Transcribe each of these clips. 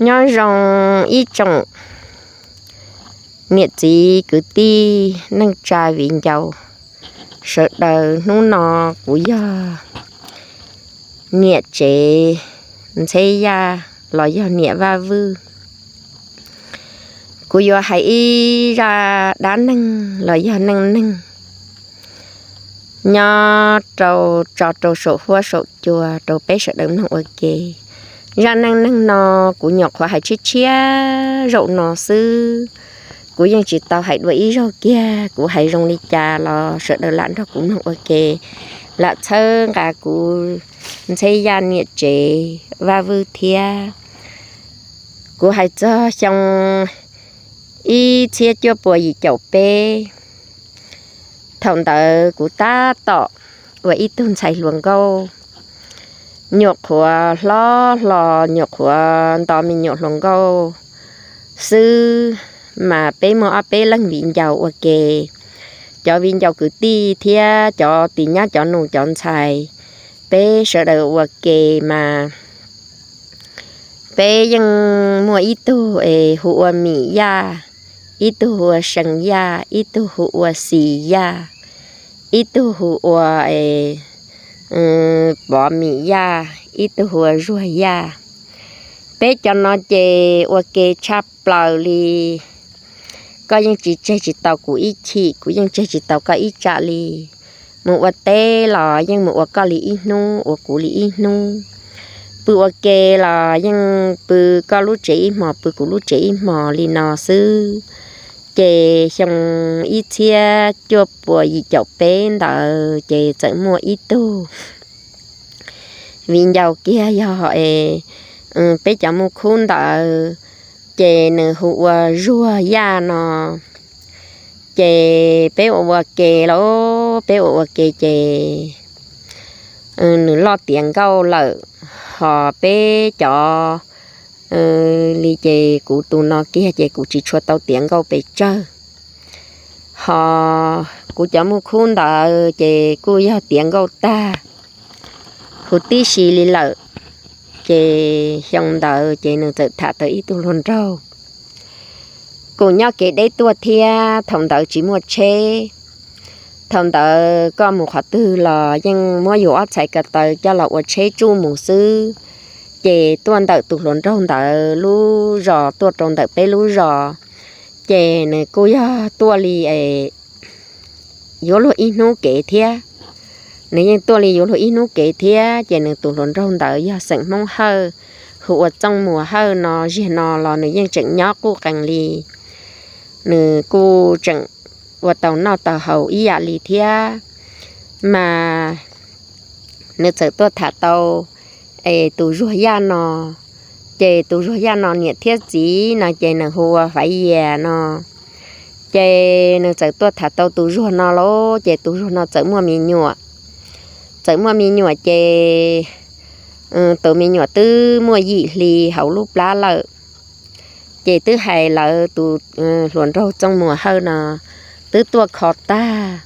Nyob zoo ib tsoom niam txiv kwv tij neej tsa viv ncaus sawv daws. Hnub no kuv yog niam tsev Ntxheb Yaj los yog niam Vaj Vwj. Kuv yuav hais ib zaj dab neeg los yog neej neeg nyob rau, tso rau saum huab saum cua rau peb sawv daws mloog ua ke. Zaj neej neeg no kuv nyuam qhuav hais tshiab tshiab zaum no xwb, kuv yeej tsis tau hais dua ib zaug kiag. Kuv hais zoo li cas los sawv daws lam nrog kuv mloog ua ke, lam txhawb nqa kuv Ntxheb Yaj niam tsev Vaj Vwj thiab. Kuv hais txog xyoo ib txhiab cuaj puas yim caum peb. Thaum ntawd kuv tab tom ua ib tug ntxhais hluas nkauj, nyuam qhuav hlob hlo, nyuam qhuav nto me nyuam hluas nkauj xwb, mas peb muaj ob peb leeg viv ncaus ua ke. Cov viv ncaus kwv tij thiab cov tis nyab cov nus cov ntxhais, peb sawv daws ua ke mas peb yeej muaj ib tug es hu ua Mim Yaj, ib tug hu ua See Yaj, ib tug hu ua Xis Yaj, ib tug hu ua Pov Mim Yaj, ib tug hu ua Zuag Yaj. Peb cov no ces ua ke tshaj plaws li. Koj yeej tsis tseg tsis tau kuv ib chim, kuv yeej tseg tsis tau koj ib tsam li. Mus ua teb los yeej mus ua koj li ib hnub, ua kuv li ib hnub. Pw ua ke los yeej pw koj lub tsev ib hmos, pw kuv lub tsev ib hmos li no xwb. Ces xyoo ib txhiab cuaj puas yim caum peb ntawd ces txawm muaj ib tug viv ncaus kiag yog peb cov Mus Khub ntawd, ces nws hu ua Zuag Yaj no. Ces peb ua ua ke los, peb ua ua ke ces nws loj tiav nkauj lawm, ho peb cov li ces kuv tus no kiag ces kuv tsis tshua tau tiav nkauj pes tsawg. Ho kuv cov Mus Khub ntawd ces kuj yog tiav nkauj tag huv tib si li lawm. Ces xyoo ntawd ces nws txawm tham tau ib tug hluas nraug. Kuj nyob kev deb tuaj thiab, thaum ntawd tsis muaj tsheb. Thaum ntawd koj mus qhov twg los yeej muab yus ob txhais ko taw coj los ua tsheb tsuj mus xwb. Ces tuaj ntawm tus hluas nraug ntawd lub zos tuaj rau ntawm peb lub zos, ces nws kuj yog tuaj li yuav luag ib hnub kev thiab. Nws yeej tuaj li yuav luag ib hnub kev thiab, ces nws tus hluas nraug ntawd yog xeem Hmoob Hawj, hu ua Txooj Muas Hawj no, ziag no los nws yeej tseem nyob quj qees li. Nws kuj tseem ua tau noj tau haus ib yam li thiab, mas nws txawm tuaj tham tau es tus Zuag Yaj no. Ces tus Zuag Yaj no niam thiab txiv no ces nws hu ua Faiv Yias no. Ces nws txawm tuaj tham tau tus Zuag no lauj, ces tus Zuag no txawm muaj me nyuam. Txawm muaj me nyuam ces tus me nyuam twb muaj yim hli hauv lub plab lawm. Ces twb hais lawv tus hluas nraug Txooj Muas Hawj no twb tuaj kho tag,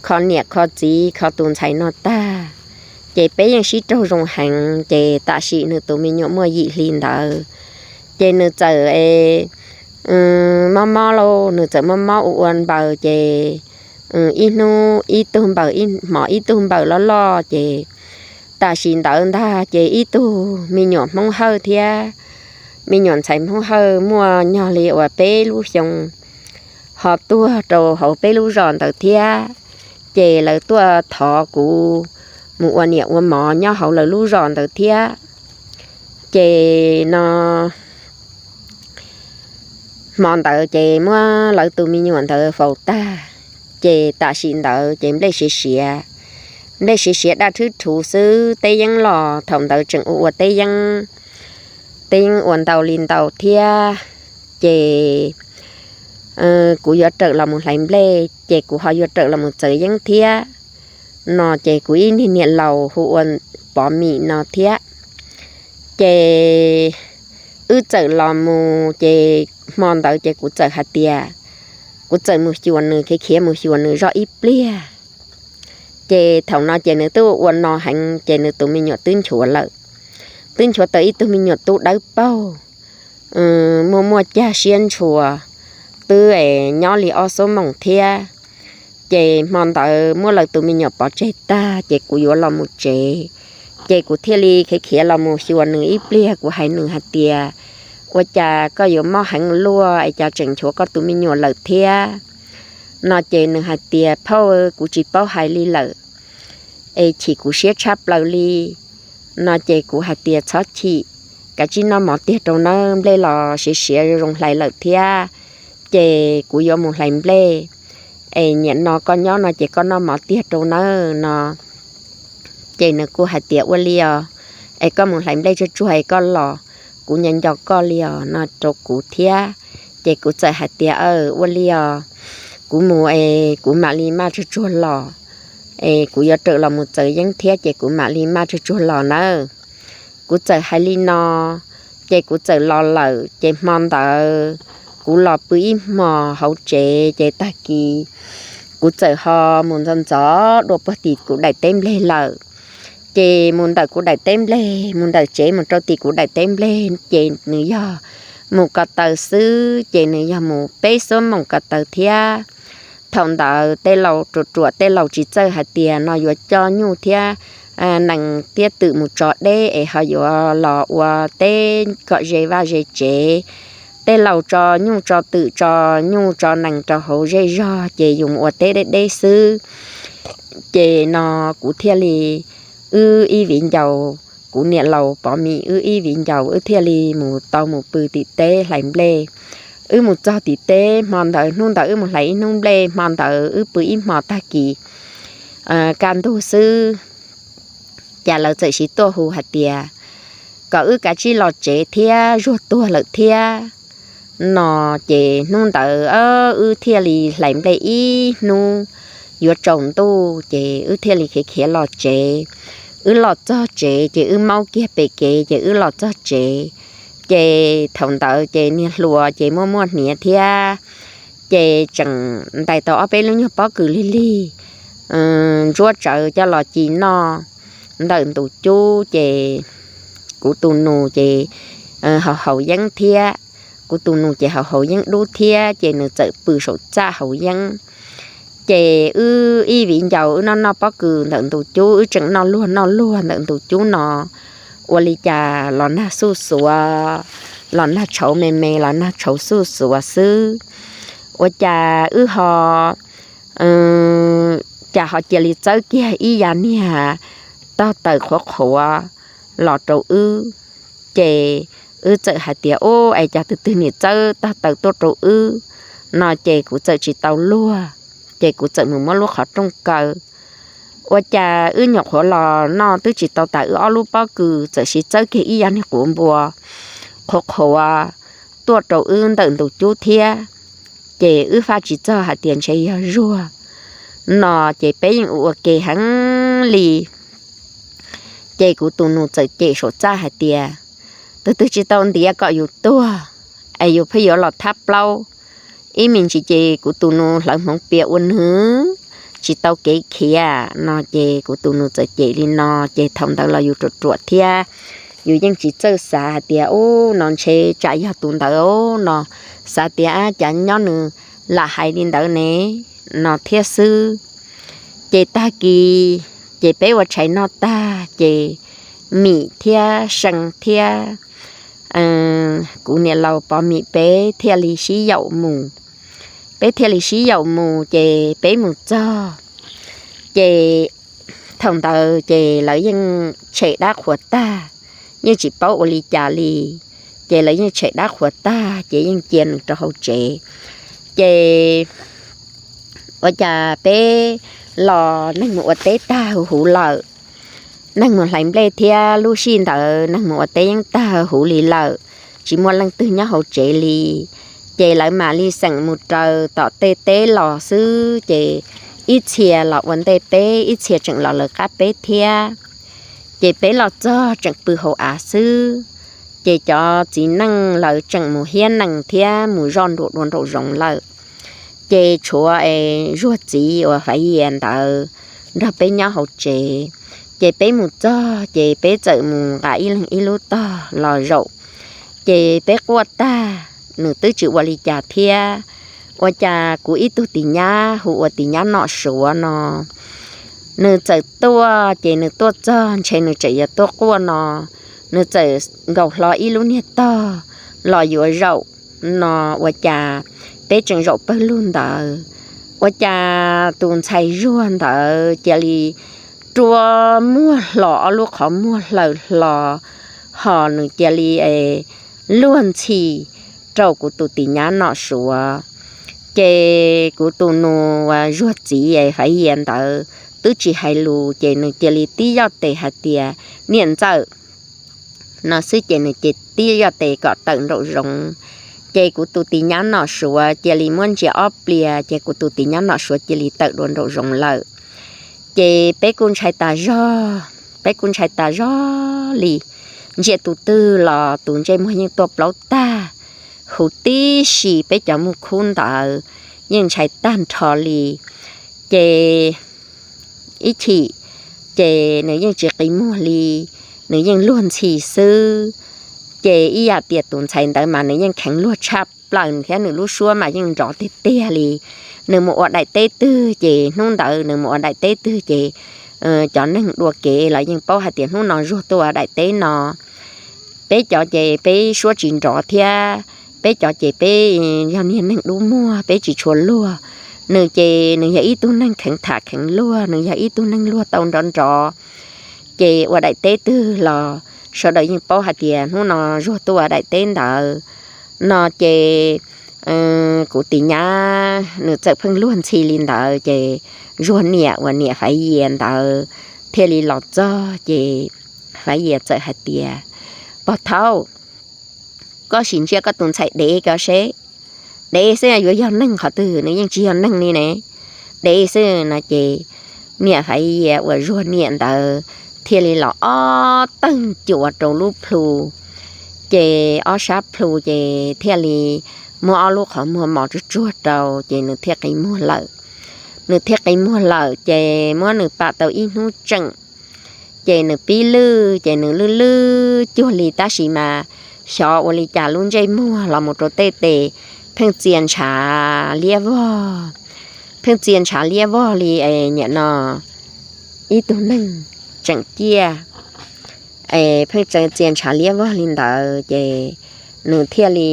kho niam kho txiv kho tus ntxhais no tag, ces peb yeej sib raug zoo heev. Ces tam sim nws tus me nyuam muaj yim hli ntawd, ces nws txawm mob mob lauj, nws txawm mob mob ua ua npaws, ces ib hnub ib tug npaws, ib hmos ib tug npaws loj loj. Ces tam sim ntawd ntag ces ib tug me nyuam Hmoob Hawj thiab me nyuam ntxhais Hmoob Hawj muaj nyog li uas peb lub xyoo ho tuag rau hauv peb lub zos ntawd thiab. Ces lawv tuaj thov kuv mus ua niam ua mov nyob hauv lawv lub zos ntawd thiab. Ces no hmo ntawd ces muab lawv tus me nyuam ntawd faus tag. Ces tam sim ntawd ces nplej siav siav, nplej siav siav daj rhwb rhuv xwb, teb yeeb los thaum ntawd tseem ua ua teb yeeb, teb yeeb ua ntau li ntau thiab. Ces kuv yuav rawm los mus hlais nplej, ces kuv ho yuav rawm los mus txawv yeeb thiab no. Ces kuv ib niag niam laus hu ua Pov Mim no thiab. Ces wb txawm los mus, ces hmo ntawd ces kuv txawm hais tias kuv txawm mus xyuas nws, khiav khiav mus xyuas nws zoj ib pliag. Ces thaum no ces nws twb ua ua no heev, ces nws tus me nyuam twb nchuav lawm, twb nchuav tau ib tug me nyuam tub dawb paug. muaj muaj cag siab ntshua, twb es nyob li ob xuab moos thiab. Ces hmo ntawd muab lawv tus me nyuam pov tseg tag ces kuv yuav los mus tsev. Ces kuv thiaj li khiav khiav los mus xyuas nws ib pliag, kuv hais nws hais tias, ua cas koj yuav mob heev luaj es cas tseem nchuav koj tus me nyuam lawm thiab? No ces nws hais tias, phauj, kuv tsis paub hais li lawm, es chim kuv siab tshaj plaws li. No ces kuv hais tias, txhob chim, kav tsij noj mov tiag rau nawb, nplej los siav siav zoo hlais lawm thiab, ces kuv yuav mus hlais nplej. Es niam no koj nyob no ces koj noj mov tiag rau nawb no. Ces nws kuj hais tias, ua li os, es koj mus hlais nplej tsuag tsuag es koj los, kuv nco nco koj li os no rau kuv thiab. Ces kuv txawm hais tias, aw, ua li os, kuv mus es kuv mam li maj tsuag tsuag los, es kuv yuav rawm los mus txaws yeeb thiab ces kuv mam li maj tsuag tsuag los nawb. Kuv txawm hais li no, ces kuv txawm los lawm. Ces hmo ntawd kuv los pw ib hmos hauv tsev, ces tag kis kuv txawm ho mus ntxov ntxov dua puag tim kuv daim teb nplej lawm. Ces mus ntawm kuv daim teb nplej, mus ntawm tsev mus rau tim kuv daim teb nplej, ces nws yog mus ko taw xwb, ces nws yog mus peb xuab moos ko taw thiab. Thaum ntawd tej laus ruam ruam tej laus tsis txawj hais tias no yuav coj nyuj thiab nees thiab twm mus tso deb es ho yuav los ua teb kom ze vaj ze tsev. Tej laus tso nyuj tso twm tso nyuj tso nees rau hauv zej zog ces yus mus ua teb deb deb xwb. Ces no kuv thiaj li, wb ib viv ncaus, kuv niam laus Pov Mim wb ib viv ncaus wb thiaj li mus tau mus pw tim teb hlais nplej. Wb mus txog tim teb hmo ntawd, hnub ntawd wb mus hlais ib hnub nplej, hmo ntawd wb pw ib hmos tag kis kaj ntug xwb, cas lawv txawm sib tuaj hu hais tias kom wb kav tsij los tsev thiab, zuag tuag lawm thiab. No ces hnub ntawd wb thiaj li hlais nplej ib hnub, yuav tsaus ntuj ces wb thiaj li khiav khiav los tsev. Wb los txog tsev ces wb maub kiag pem kev ces wb los txog tsev. Ces thaum ntawd ces niag hluas ces muaj muaj hniav thiab, ces tseem ntais tau ob peb lub nyuag pob kws lig lig, ntsuab tsawv coj los ci noj ntawm ntus cub. Ces kuv tus nus ces haus haus yeeb thiab, kuv tus nus ces haus haus yeeb dub thiab, ces nws txawm pw saum txaj haus yeeb. Ces wb ib viv ncaus wb noj noj pob kws ntawm ntus cub, wb tseem noj luag noj luag ntawm ntus cub no, ua li cas los nag xuj xuav, los nag tshauv me me los nag tshauv xuj xuav xwb. Ua cas wb ho, cas ho cia li txawb kiag ib yav niag tog taws qhuav qhuav los rau wb. Ces wb txawm hais tias, ub, es cas twg twg nim txawb tog taws tuaj rau wb? No ces kuv txawm tsis tau luag, ces kuv txawm mus muab lub qhov rooj kaw. Ua cas wb nyuam qhuav los noj twb tsis tau tas wb ob lub pob kws txawm sib txawb kiag ib yav niag quav npua qhuav qhuav tuaj rau wb ntawm ntus cub thiab. Ces wb faj tsis txog hais tias ntshe yog zuag. No ces peb yeej ua ua ke heev li. Ces kuv tus nus txawm cem saum txaj hais tias, twg twg tsis tau ntiav kom yus tuag, es yus pheej yuav los thab plaub ib me ntsis. Ces kuv tus nus hlawv hmoov pias ua nws tsis tau kev khiav no, ces kuv tus nus txawm cem li no. Ces thaum ntawd los yus ruam ruam thiab, yus yeej tsis txawj xav hais tias, ub, no ntshe tsam yog tus ntawd no, xav tias cas nyob nws lam hais li ntawd ne, no thiab xwb. Ces tag kis, ces peb ua tshais noj tag ces Mim thiab See thiab kuv niam laus Pov Mim peb thiaj li sib yaum mus. Peb thiaj li sib yaum mus ces peb mus txog, ces thaum ntawd ces lawv yeej tshem dab qhuas tag, yeej tsis paub ua li cas li. Ces lawv yeej tshem dab qhuas tag ces yeej cia nws rau hauv tsev. Ces ua cas peb los neeg mus ua teb tag huv huv lawm, neeg mus hlais nplej thiab lub sij ntawd neeg mus ua teb yeej tag huv li lawm, tsis muaj leej twg nyob hauv tsev li. Ces lawv mam li xeem mus raws tom tej teb los xwb, ces ib txhia los ua ntej peb, ib txhia tseem los lawv qab peb thiab. Ces peb los txog tseem pw hauv av xwb, ces cov txiv neej lawv tseem mus hiab nees thiab mus zoj nruas dua nraum zoov lawm. Ces tshuav es Zuag txiv uas Faiv Yias ntawd nrog peb nyob hauv tsev. Ces peb mus txog ces peb txawm mus nqa ib leeg ib lub tog los zaum Ces peb quaj tag, nws twb tsis ua li cas thiab. Ua cas kuv ib tug tim nyab hu ua tim nyab Nom Suav no, nws txawm tuaj, ces nws tuaj txog ntshe nws tseem yuav tuaj quaj no, nws txawm nkaus hlo ib lub niag tog los yuav zaum no. Ua cas peb tseem zaum pawg lug ntawd, ua cas tus ntxhais zuag ntawd cia li rua muag hlo, ob lub qhov muag hlaws hlo, ho nws cia li luag ntxhi rau kuv tus tim nyab Nom Suav. Ces kuv tus nus uas zuag txiv Faiv Yias ntawd twb tsis hais lus, ces nws cia li tib yoj tes hais tias, Niam ntxawm, no xwb ces nws cia li tib yoj tes kom tawm nraum zoov. Ces kuv tus tim nyab Nom Suav cia li muab ntsia ob pliag, ces kuv tus tim nyab Nom Suav cia li tawm dua nraum zoov lawm. Ces peb kuj ntshai tas zog, peb kuj ntshai tas zog li. Ntsia tus twg los tus ntsej muag yeej tuaj plaub tag, huv tib si peb cov muag khub ntawd, yeej ntshai tag nrho li. Ces ib chim, ces nws yeej tsis qi muag li, nws yeej luag ntxhi xwb. Ces ib yam tias tus ntxhais ntawd mas nws yeej kheev luag tshaj plaws thiab, nws lub suab mas yeej nrov tiag tiag li. Nws mus ua daim teb twg ces hnub ntawd nws mus ua daim teb twg ces cov neeg dua kev los yeej paub hais tias hnub no zuag tuaj ua daim teb no. Peb cov ces peb suab tsis nrov thiab, peb cov ces peb yog niag neeg dub muag, peb tsis tshua luag. Nws ces nws yog ib tug neeg kheev tham kheev luag, nws yog ib tug neeg luag tau nrov nrov. Ces ua daim teb twg los sawv daws yeej paub hais tias hnub no zuag tuaj ua daim teb ntawd no. Ces kuv tim nyab nws txawm pheej luag ntxhi li ntawd, ces zuag niam uas niam Faiv Yias ntawd thiaj li los txog. Ces Faiv Yias txawm hais tias, Pog Thaub, koj sim ntsia koj tus ntxhais dev ko seb, dev xwb, yuav yog neeg qhov twg, nws yeej tsis yog neeg li ne, dev xwb no. Ces niam Faiv Yias uas zuag niam ntawd thiaj li los ob tawg cua rau lub plhu, ces ob sab plhu ces thiaj li muab ob lub qhov muag mos tsuag tsuag rau, ces nws thiaj qi muag lawm. Nws thiaj qi muag lawm ces muab nws pam tau ib hnub tseem, ces nws pib lwj, ces nws lwj lwj cuag li, tab sis mas xyov ua li cas lub ntsej muag los mus rau tej tes pheej txia ntshav liab vog, pheej txia ntshav liab vog li. Nim no ib tug neeg tseem ciaj, pheej txia ntshav liab vog li ntawd, ces nws thiaj li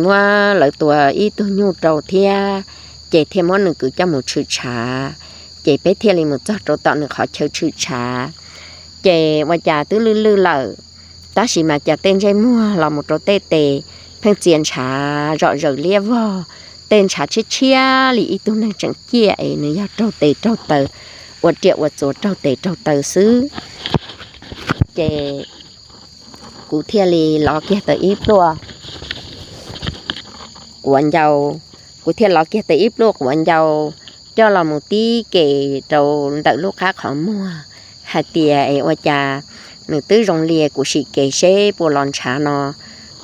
muab lawv tua ib tug nyuj rau thiab, ces thiaj muab nws kwv coj mus tshwm tshav. Ces peb thiaj li mus txog rau tom nws qhov chaw tshwm tshav, ces ua cas twb lwj lwj lawm, tab sis mas cas tej ntsej muag los mus rau tej tes pheej txia ntshav zom zaws liab vog, tej ntshav tshiab tshiab li ib tug neeg tseem ciaj es nws yog raug tes raug taw, ua riam ua txuas raug tes raug taw xwb. Ces kuv thiaj li lov kiag tau ib pluaj quav ncau, kuv thiaj lov kiag tau ib pluaj quav ncau coj los mus tib ke rau ntawm lub qab qhov muag, hais tias es ua cas nws twb zoo li, kuv sim ke seb puas los ntshav no.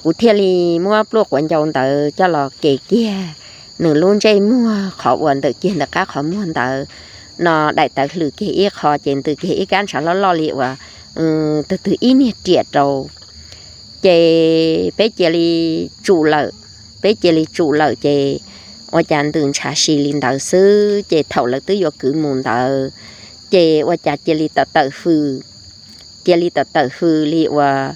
Kuv thiaj li muab pluaj quav ncau ntawd coj los ke kiag nws lub ntsej muag qhov uas ntawm kiag ntawm qab qhov muag ntawd no, daim tawv hlwm kiag ib qho ces ntws kiag ib kab ntshav loj loj li uas tus twg ib niag riam rau. Ces peb cia li tsum lawm, peb cia li tsum lawm ces ua cas ntws ntshav si li ntawd xwb, ces thaum lawv twb yuav kwv mus ntawd, ces ua cas cia li tawm tawm hws, cia li tawm tawm hws li uas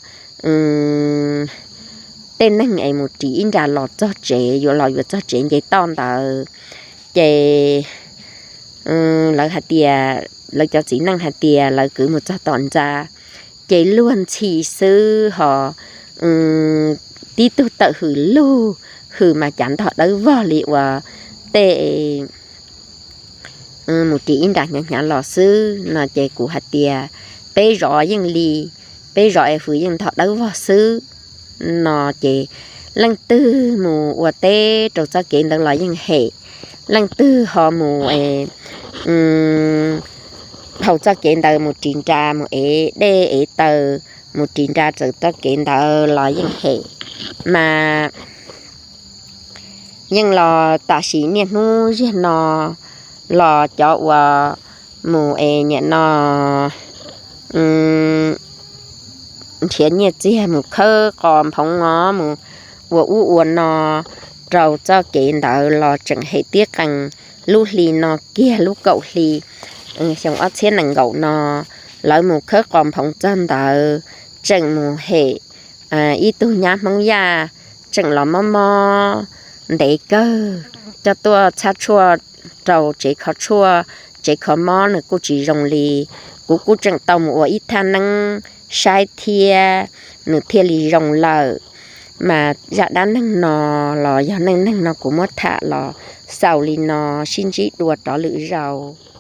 tej neeg es mus ris ib nra los txog tsev, yuav los yuav txog tsev nce toj ntawd. Ces lawv hais tias, lawv cov txiv neej hais tias lawv kwv mus txog tom ntxa, ces luag ntxhi xwb ho tib tug tawm hws lug, hws mas cav ntog dawb vog li uas tej mus ris ib nra hnyav hnyav los xwb no. Ces kuv hais tias peb zov yeej li, peb zov es hws yeej ntog dawb vog xwb no. Ces leej twg mus ua teb rau txoj kev ntawd los yeej hem, leej twg ho mus dhau txoj kev ntawd mus ris nra mus ev dej ev taw, mus ris nra txawm txoj kev ntawd los yeej hem. Mas yeej los tam sim niaj hnub ziag no los cov uas mus es nim no nrhiav nyiaj txiag mus khawb qos nphoov os, mus ua ub ua no rau txoj kev ntawd los tseem hem tib qees lub hli no kiag lub kaum hli xyoo ob txhiab nees nkaum no. Lawv mus khawb qos nphoov txog ntawd tseem mus hem ib tug nyab Hmoob Yaj tseem los mob mob ntev kawg, coj tuaj txhab tshuaj rau tsev kho tshuaj, tsev kho mob nws kuj tsis zoo li. Kuv kuj tseem tau mus ua ib thaj neeb saib thiab nws thiaj li zoo lawm. Mas zaj dab neeg no los yog neej neeg no kuv muab tham los xaus li no, sib ntsib dua rov lwm zaus.